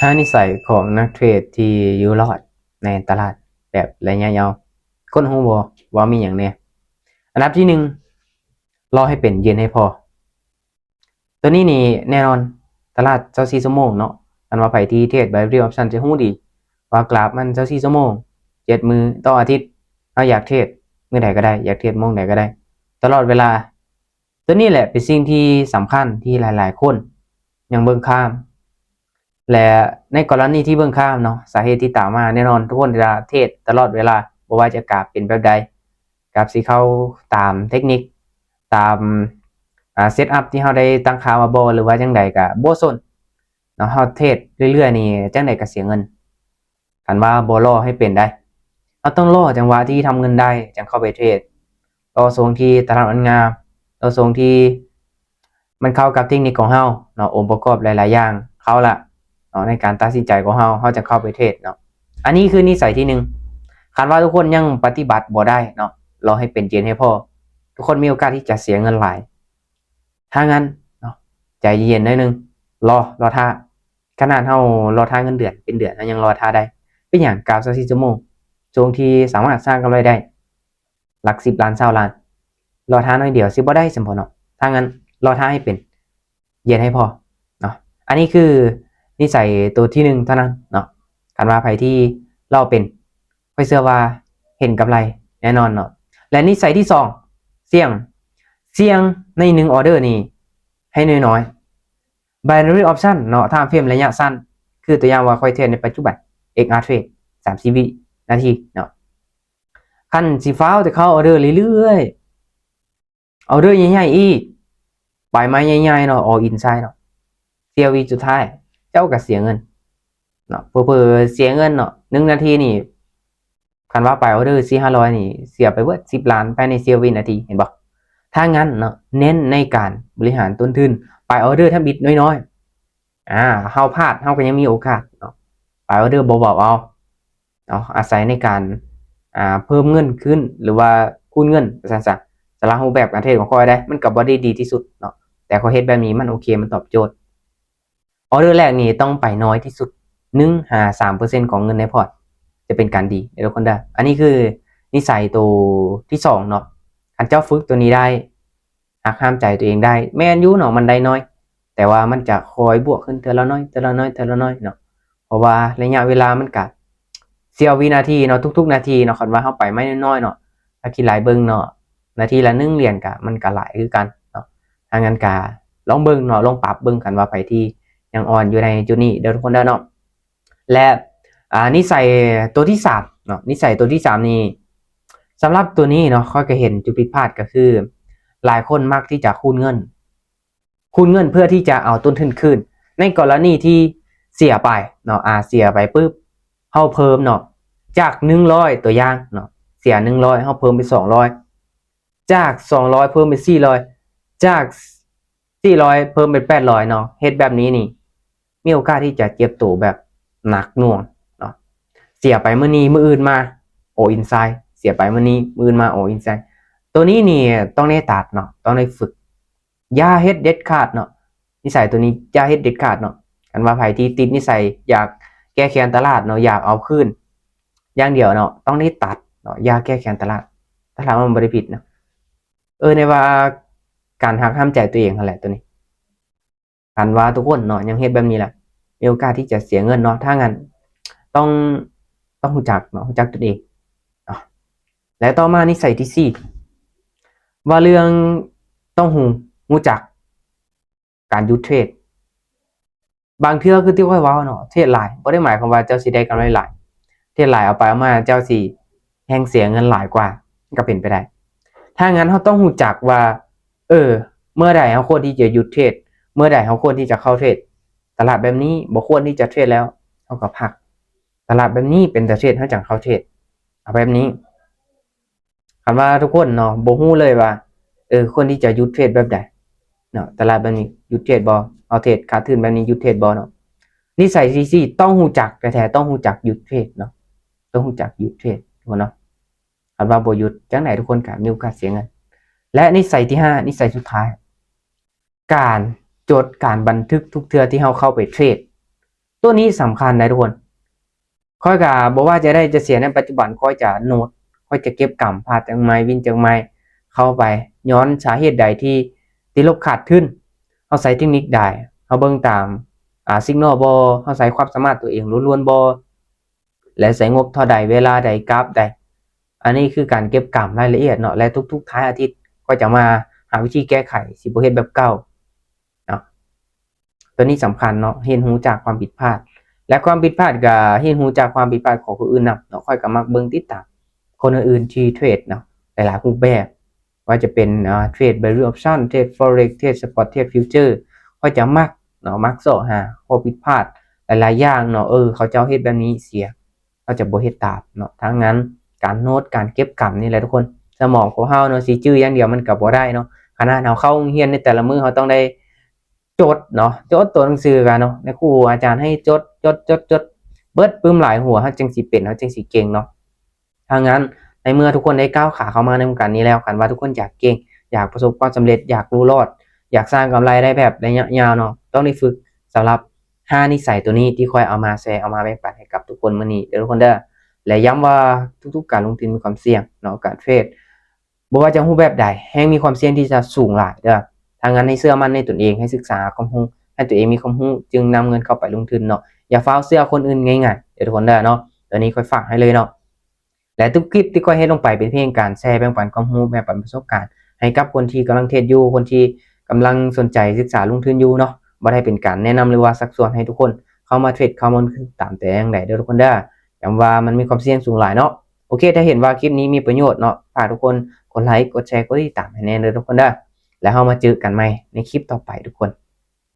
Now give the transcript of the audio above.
ຫ້ານິໄສຂອງນັກເທຣດທີ່ຢູ່ລອດໃນຕະຫຼາດແບບໄລຍະຍາວ. ຄົນຮູ້ບໍ່ວ່າມີຫຍັງແດ່? ອັນດັບທີໜຶ່ງ, ລໍໃຫ້ເປັນ ເຢັນໃຫ້ພໍ. ໂຕນີ້ນີ້ແນ່ນອນ, ຕະຫຼາດຊາວສີ່ຊົ່ວໂມງເນາະ, ຄັນວ່າໃຜທີ່ເທຣດ binary option ຈະຮູ້ດີວ່າກຣາຟມັນຊາວສີ່ຊົ່ວໂມງ, ເຈັດມື້ຕໍ່ອາທິດ, ເຮົາຢາກເທຣດມື້ໃດກໍໄດ້, ຢາກເທຣດໂມງໃດກໍໄດ້, ຕະຫຼອດເວລາ. ໂຕນີ້ແຫຼະເປັນສິ່ງທີ່ສຳຄັນທີ່ຫຼາຍໆຄົນຍັງເບິ່ງຂ້າມ ແລະ ໃນກໍລະນີທີ່ເບິ່ງຂ້າມເນາະ, ສາເຫດທີ່ຕາມມາແນ່ນອນ, ທຸກຄົນຈະເທຣດຕະຫຼອດເວລາ, ບໍ່ວ່າຈະກາບເປັນແບບໃດ, ກາບຊິເຂົ້າຕາມເທັກນິກ, ຕາມ ອາ setup ທີ່ເຮົາໄດ້ຕັ້ງຄ່າມາບໍ່ ຫຼືວ່າຈັ່ງໃດກໍບໍ່ສົນເນາະ, ເຮົາເທຣດເລື້ອຍໆນີ້ ຈັ່ງໃດກໍເສຍເງິນ. ຄັນວ່າບໍ່ລໍໃຫ້ເປັນໃດ໋, ເຮົາຕ້ອງລໍຈັງຫວະທີ່ທຳເງິນໄດ້ ຈັ່ງເຂົ້າໄປເທຣດ, ລໍຊ່ວງທີ່ຕະຫຼາດມັນງາມ, ລໍຊ່ວງທີ່ມັນເຂົ້າກັບເທັກນິກຂອງເຮົາເນາະ, ອົງປະກອບຫຼາຍໆຢ່າງເຂົ້າລະເນາະ ໃນການຕັດສິນໃຈຂອງເຮົາ, ເຮົາຈະເຂົ້າໄປເທຣດເນາະ. ອັນນີ້ຄືນິໄສທີໜຶ່ງ. ຄັນວ່າທຸກຄົນຍັງປະຕິບັດບໍ່ໄດ້ເນາະ, ລໍໃຫ້ເປັນ ເຢັນໃຫ້ພໍ, ທຸກຄົນມີໂອກາດທີ່ຈະເສຍເງິນຫຼາຍ. ຖ້າງນັ້ນເນາະ, ໃຈເຢັນໆໜ້ອຍໜຶ່ງ, ລໍ, ລໍຖ້າ. ຂະໜາດເຮົາລໍຖ້າເງິນເດືອນເປັນເດືອນ ເຮົາຍັງລໍຖ້າໄດ້. ເປັນຫຍັງກາບຊາວສີ່ຊົ່ວໂມງ, ຊ່ວງທີ່ສາມາດສ້າງກຳໄລໄດ້ຫຼັກສິບລ້ານ ຊາວລ້ານ, ລໍຖ້າໜ້ອຍດຽວຊິບໍ່ໄດ້ຊັ້ນບໍເນາະ? ຖ້າງນັ້ນລໍຖ້າໃຫ້ເປັນ ເຢັນໃຫ້ພໍເນາະ. ອັນນີ້ຄືນິໄສໂຕທີໜຶ່ງເທົ່ານັ້ນເນາະ. ຄັນວ່າໃຜທີ່ລໍເປັນ, ຂ້ອຍເຊື່ອວ່າເຫັນກຳໄລແນ່ນອນເນາະ. ແລະ ນິໄສທີສອງ, ສ່ຽງ. ສ່ຽງໃນໜຶ່ງອອເດີນີ້ໃຫ້ນ້ອຍໆ. Binary option ເນາະ, time frame ໄລຍະສັ້ນ, ຄືຕົວຢ່າງວ່າຂ້ອຍເທຣດໃນປັດຈຸບັນ ເອັກອາເທຣດ ສາມສິບວິນາທີເນາະ, ຄັນຊິຟ້າວແຕ່ເຂົ້າອອເດີເລື້ອຍໆ, ອອເດີໃຫຍ່ໆອີກ, ໄປມາໃຫຍ່ໆເນາະ, all in ໃສ່ເນາະ, ເສຍວິສຸດທ້າຍເຈົ້າກໍເສຍເງິນເນາະ, ເຜີໆເສຍເງິນເນາະ, ໜຶ່ງນາທີນີ້ ຄັນວ່າໄປອອເດີສີ່ຫ້າຮ້ອຍນີ້ ເສຍໄປເບິດສິບລ້ານພາຍໃນເສຍວິນາທີ, ເຫັນບໍ່? ຖ້າງນັ້ນເນາະ, ເນັ້ນໃນການບໍລິຫານຕົ້ນທຶນ, ໄປອອເດີທຳອິດນ້ອຍໆ. ອາ ເຮົາພາດ ເຮົາກໍຍັງມີໂອກາດເນາະ, ໄປອອເດີເບົາໆເອົາເນາະ, ອາໄສໃນການ ອາ ເພີ່ມເງິນຂຶ້ນ ຫຼືວ່າຄູນເງິນວ່າຊັ້ນຊະ. ສຳລັບຮູບແບບການເທຣດຂອງຂ້ອຍເດ້ ມັນກໍບໍ່ໄດ້ດີທີ່ສຸດເນາະ, ແຕ່ຂ້ອຍເຮັດແບບນີ້ ມັນໂອເຄ, ມັນຕອບໂຈດ. ອອເດີແລກນີ້ຕ້ອງໄປນ້ອຍທີ່ສຸດ ໜຶ່ງຫາສາມເປີເຊັນຂອງເງິນໃນພອດ ຈະເປັນການດີເດີທຸກຄົນເດີ. ອັນນີ້ຄືນິໄສໂຕທີສອງເນາະ. ຄັນເຈົ້າຝຶກໂຕນີ້ໄດ້, ຫັກຫ້າມໃຈຕົວເອງໄດ້, ແມ່ນຢູ່ເນາະ ມັນໄດ້ໜ້ອຍ, ແຕ່ວ່າມັນຈະຄ່ອຍບວກຂຶ້ນເທື່ອລະໜ້ອຍ ເທື່ອລະໜ້ອຍ ເທື່ອລະໜ້ອຍເນາະ. ເພາະວ່າໄລຍະເວລາມັນກະເສ້ຽວວິນາທີເນາະ, ທຸກໆນາທີເນາະ, ຄັນວ່າເຮົາໄປໄມ້ນ້ອຍໆເນາະ, ຖ້າຄິດຫຼາຍເບິ່ງເນາະ, ນາທີລະໜຶ່ງຫຼຽນກະ ມັນກະຫຼາຍຄືກັນເນາະ. ຖ້າຊັ້ນກະລອງເບິ່ງເນາະ, ລອງປັບເບິ່ງກັນວ່າໃຜທີ່ຍັງອ່ອນຢູ່ໃນຈຸດນີ້ເດີທຸກຄົນເດີເນາະ. ແລະ ອາ ນິໄສໂຕທີສາມເນາະ, ນິໄສໂຕທີສາມນີ້ ສຳລັບໂຕນີ້ເນາະ, ຂ້ອຍກໍເຫັນຈຸດຜິດພາດກໍຄື ຫຼາຍຄົນມັກທີ່ຈະຄູນເງິນ, ຄູນເງິນເພື່ອທີ່ຈະເອົາຕົ້ນທຶນຄືນ. ໃນກໍລະນີທີ່ເສຍໄປເນາະ, ອາ ເສຍໄປປຶບ ເຮົາເພີ່ມເນາະ, ຈາກໜຶ່ງຮ້ອຍ ຕົວຢ່າງເນາະ, ເສຍໜຶ່ງຮ້ອຍ ເຮົາເພີ່ມເປັນສອງຮ້ອຍ, ຈາກສອງຮ້ອຍເພີ່ມເປັນສີ່ຮ້ອຍ, ຈາກສີ່ຮ້ອຍເພີ່ມເປັນແປດຮ້ອຍເນາະ. ເຮັດແບບນີ້ນີ້ ມີໂອກາດທີ່ຈະເຈັບໂຕແບບໜັກໜ່ວງເນາະ. ເສຍໄປມື້ນີ້ ມື້ອື່ນມາ all in ໃສ່, ເສຍໄປມື້ນີ້ ມື້ອື່ນມາ all in ໃສ່. ໂຕນີ້ນີ້ຕ້ອງໄດ້ຕັດເນາະ, ຕ້ອງໄດ້ຝຶກ. ຢ່າເຮັດເດັດຂາດເນາະ, ນິໄສໂຕນີ້ຢ່າເຮັດເດັດຂາດເນາະ. ຄັນວ່າໃຜທີ່ຕິດນິໄສຢາກແກ້ແຄ້ນຕະຫຼາດເນາະ, ຢາກເອົາຄືນຢ່າງດຽວເນາະ, ຕ້ອງໄດ້ຕັດເນາະ, ຢ່າແກ້ແຄ້ນຕະຫຼາດ. ຕະຫຼາດມັນບໍ່ໄດ້ຜິດເນາະ. ເອີ ໃນວ່າການຫັກຫ້າມໃຈຕົວເອງຫັ້ນແຫຼະໂຕນີ້. ຄັນວ່າທຸກຄົນເນາະ ຍັງເຮັດແບບນີ້ລະ ມີໂອກາດທີ່ຈະເສຍເງິນເນາະ. ຖ້າຊັ້ນຕ້ອງ ຕ້ອງຮູ້ຈັກເນາະ, ຮູ້ຈັກຕົນເອງເນາະ. ແລະ ຕໍ່ມານິໄສທີສີ່ ວ່າເລື່ອງຕ້ອງຮູ້ ຮູ້ຈັກການຢຸດເທຣດ. ບາງເທື່ອຄືທີ່ຂ້ອຍເວົ້າເນາະ, ເທຣດຫຼາຍບໍ່ໄດ້ໝາຍຄວາມວ່າເຈົ້າຊິໄດ້ກຳໄລຫຼາຍ. ເທຣດຫຼາຍເອົາໄປເອົາມາ ເຈົ້າຊິແຮ່ງເສຍເງິນຫຼາຍກວ່າ ມັນກໍເປັນໄປໄດ້. ຖ້າຊັ້ນເຮົາຕ້ອງຮູ້ຈັກວ່າ ເອີ ເມື່ອໃດເຮົາຄວນທີ່ຈະຢຸດເທຣດ, ເມື່ອໃດເຮົາຄວນທີ່ຈະເຂົ້າເທຣດ. ຕະຫຼາດແບບນີ້ບໍ່ຄວນທີ່ຈະເທຣດແລ້ວ, ເຮົາກໍພັກ. ຕະຫຼາດແບບນີ້ເປັນຕາເທຣດ, ເຮົາຈັ່ງເຂົ້າເທຣດ. ເອົາແບບນີ້. ຄັນວ່າທຸກຄົນເນາະ ບໍ່ຮູ້ເລີຍວ່າ ເອີ ຄວນທີ່ຈະຢຸດເທຣດແບບໃດເນາະ, ຕະຫຼາດແບບນີ້ຢຸດເທຣດບໍ່? ເອົາເທຣດຂາດທຶນແບບນີ້ຢຸດເທຣດບໍ່ເນາະ? ນິໄສທີສີ່ ຕ້ອງຮູ້ຈັກແທ້ໆ, ຕ້ອງຮູ້ຈັກຢຸດເທຣດເນາະ, ຕ້ອງຮູ້ຈັກຢຸດເທຣດເນາະ. ຄັນວ່າບໍ່ຢຸດ ຈັ່ງໃດທຸກຄົນກໍມີໂອກາດເສຍເງິນ. ແລະ ນິໄສທີຫ້າ ນິໄສສຸດທ້າຍ ການຈົດການບັນທຶກທຸກເທື່ອທີ່ເຮົາເຂົ້າໄປເທຣດ. ຕົວນີ້ສຳຄັນນະທຸກຄົນ. ຂ້ອຍກໍບໍ່ວ່າຈະໄດ້ຈະເສຍໃນປັດຈຸບັນ, ຂ້ອຍຈະໂນ້ດ, ຂ້ອຍຈະເກັບກຳພາດຈັກໄມ້, ວິນຈັກໄມ້ເຂົ້າໄປ, ຍ້ອນສາເຫດໃດທີ່ຕິດລົບຂາດທຶນ, ເຮົາໃຊ້ເຕັກນິກໃດ, ເຮົາເບິ່ງຕາມ ອ່າ signal ບໍ່, ເຮົາໃຊ້ຄວາມສາມາດຕົວເອງລ້ວນໆບໍ່ ແລະ ໃຊ້ງົບເທົ່າໃດ, ເວລາໃດ, ກາບໃດ. ອັນນີ້ຄືການເກັບກຳລາຍລະອຽດເນາະ, ແລະ ທຸກໆທ້າຍອາທິດ ຂ້ອຍຈະມາຫາວິທີແກ້ໄຂ, ຊິບໍ່ເຮັດແບບເກົ່າເນາະ. ຕົວນີ້ສຳຄັນເນາະ, ຮຽນຮູ້ຈາກຄວາມຜິດພາດ ແລະ ຄວາມຜິດພາດກໍຮຽນຮູ້ຈາກຄວາມຜິດພາດຂອງຄົນອື່ນນຳເນາະ. ຂ້ອຍກໍມັກເບິ່ງຕິດຕາມຄົນອື່ນໆທີ່ເທຣດເນາະ, ຫຼາຍໆຮູບແບບ, ວ່າຈະເປັນ ອ່າ ເທຣດ value option, ເທຣດ forex, ເທຣດ spot, ເທຣດ future. ຂ້ອຍຈະມັກເນາະ, ມັກຊອກຫາຂໍ້ຜິດພາດຫຼາຍໆຢ່າງເນາະ. ເອີ ເຂົາເຈົ້າເຮັດແບບນີ້ເສຍ, ເຮົາຈະບໍ່ເຮັດຕາມເນາະ. ທາງນັ້ນ ການໂນ້ດ, ການເກັບກຳນີ້ແຫຼະທຸກຄົນ. ສະໝອງຂອງເຮົາເນາະ ຊິຈື່ຢ່າງດຽວມັນກໍບໍ່ໄດ້ເນາະ. ຂະໜາດເຮົາເຂົ້າໂຮງຮຽນໃນແຕ່ລະມື້ ເຮົາຕ້ອງໄດ້ ຈົດເນາະ, ຈົດຕົວໜັງສືກັນເນາະ, ໃນຄູອາຈານໃຫ້ຈົດ ຈົດ ຈົດ ຈົດ ເບິດປຶ້ມຫຼາຍຫົວ, ເຮົາຈຶ່ງຊິເປັນ, ເຮົາຈຶ່ງຊິເກັ່ງເນາະ. ທາງນັ້ນ ໃນເມື່ອທຸກຄົນໄດ້ກ້າວຂາເຂົ້າມາໃນວົງການນີ້ແລ້ວ, ຄັນວ່າທຸກຄົນຢາກເກັ່ງ, ຢາກປະສົບຄວາມສຳເລັດ, ຢາກຢູ່ລອດ, ຢາກສ້າງກຳໄລໄດ້ແບບໄລຍະຍາວເນາະ, ຕ້ອງໄດ້ຝຶກສຳລັບຫ້ານິໄສຕົວນີ້ທີ່ຂ້ອຍເອົາມາແຊ, ເອົາມາແບ່ງປັນໃຫ້ກັບທຸກຄົນມື້ນີ້ເດີທຸກຄົນເດີ. ແລະ ຢ້ຳວ່າທຸກໆການລົງທຶນມີຄວາມສ່ຽງເນາະ, ການເທຣດ ບໍ່ວ່າຈະຮູບແບບໃດ ແຮ່ງມີຄວາມສ່ຽງທີ່ຈະສູງຫຼາຍເດີ. ທາງນັ້ນໃຫ້ເຊື່ອໝັ້ນໃນຕົນເອງ, ໃຫ້ສຶກສາຄວາມຮູ້ໃຫ້ຕົວເອງ, ມີຄວາມຮູ້ຈຶ່ງນຳເງິນເຂົ້າໄປລົງທຶນເນາະ. ຢ່າຟ້າວເຊື່ອຄົນອື່ນງ່າຍໆເດີທຸກຄົນເດີເນາະ. ຕົວນີ້ຂ້ອຍຝາກໃຫ້ເລີຍເນາະ. ແລະ ທຸກຄລິບທີ່ຂ້ອຍເຮັດລົງໄປເປັນພຽງການແຊແບ່ງປັນຄວາມຮູ້, ແບ່ງປັນປະສົບການໃຫ້ກັບຄົນທີ່ກຳລັງເທຣດຢູ່, ຄົນທີ່ກຳລັງສົນໃຈສຶກສາລົງທຶນຢູ່ເນາະ. ບໍ່ໄດ້ເປັນການແນະນຳ ຫຼືວ່າຊັກຊວນໃຫ້ທຸກຄົນເຂົ້າມາເທຣດ, ເຂົ້າມາລົງທຶນຕາມແຕ່ຢ່າງໃດເດີທຸກຄົນເດີ. ຢ້ຳວ່າມັນມີຄວາມສ່ຽງສູງຫຼາຍເນາະ. ໂອເຄ ຖ້າເຫັນວ່າຄລິບນີ້ມີປະໂຫຍດເນາະ, ຝາກທຸກຄົນກົດໄລ, ກົດແຊ, ກົດຕິດຕາມໃຫ້ແດ່ເດີທຸກຄົນເດີ. ແລ້ວເຮົາມາເຈີກັນໃໝ່ໃນຄລິບຕໍ່ໄປທຸກຄົນ.